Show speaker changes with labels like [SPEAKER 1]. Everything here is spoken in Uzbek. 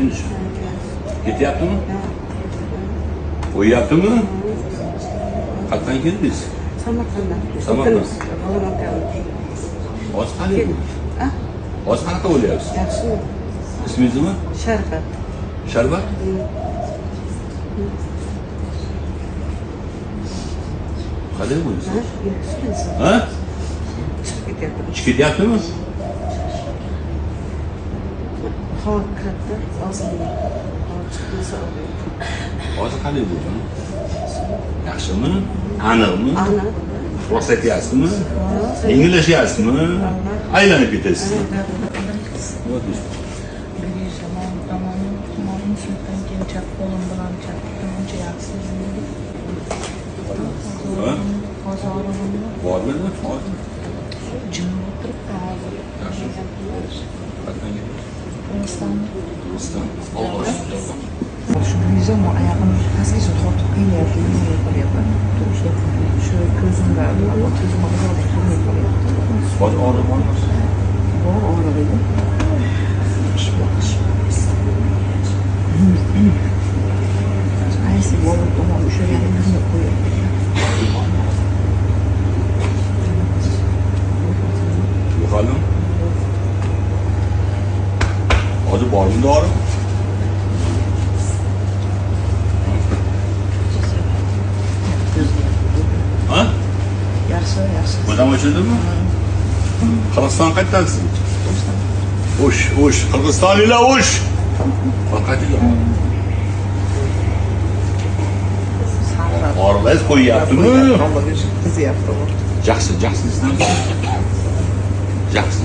[SPEAKER 1] Keldingiz. Ketyaptimi? Qo'yyaptimi? Qayerdan keldingiz?
[SPEAKER 2] Samarqanddan.
[SPEAKER 1] Samarqand. Hozir qanday? Hozir qanaqa bo'lyapsiz?
[SPEAKER 2] Yaxshi.
[SPEAKER 1] Ismingiz nima?
[SPEAKER 2] Sharbat.
[SPEAKER 1] Sharbat? Qanday bo'lyapsiz? Ha?
[SPEAKER 2] Chiqib ketyapti.
[SPEAKER 1] Chiqib ketyaptimi?
[SPEAKER 2] Havo kiradi og'zimga. Havo chiqmasa og'riydi.
[SPEAKER 1] Hozir qanday bo'ldi? Yaxshimi? Aniqmi?
[SPEAKER 2] Aniq.
[SPEAKER 1] Rost aytyapsizmi? Yengillashyapsizmi? Aylanib ketasiz. Nima deysiz?
[SPEAKER 3] Chap qo'lim bilan chapdim, uncha yaxshi sezildi.
[SPEAKER 1] Ha?
[SPEAKER 3] Hozir og'rig'im yo'q.
[SPEAKER 1] Bormidi? Hozir.
[SPEAKER 3] Jim o'tiribdi hozir.
[SPEAKER 1] Yaxshi. Qayerdan keldingiz?
[SPEAKER 3] Qirg'iziston.
[SPEAKER 1] Qirg'iziston. Alloh.
[SPEAKER 4] Shu yuzim oyog'im pastgacha tortib qiynayapti, yurmay qolyapman. Shu ko'zimda, ko'zim og'rib ko'rmay qolyapti.
[SPEAKER 1] Hozir og'riq bormi?
[SPEAKER 4] Bor og'rig'i. Qaysi bog'liq tomon ushlagani qiynab qo'yapti.
[SPEAKER 1] Yo'qoldim. Hozir bormi dori? Ha?
[SPEAKER 4] Yaxshi, yaxshi.
[SPEAKER 1] Ko'zam ochildimi? Qirg'iziston qayerdansiz? O'sh, O'sh, Qirg'izistonliklar O'sh. Qayerda? Og'riqlaringiz qo'yyaptimi?
[SPEAKER 4] Qizyapti.
[SPEAKER 1] Yaxshi, yaxshi. Yaxshi.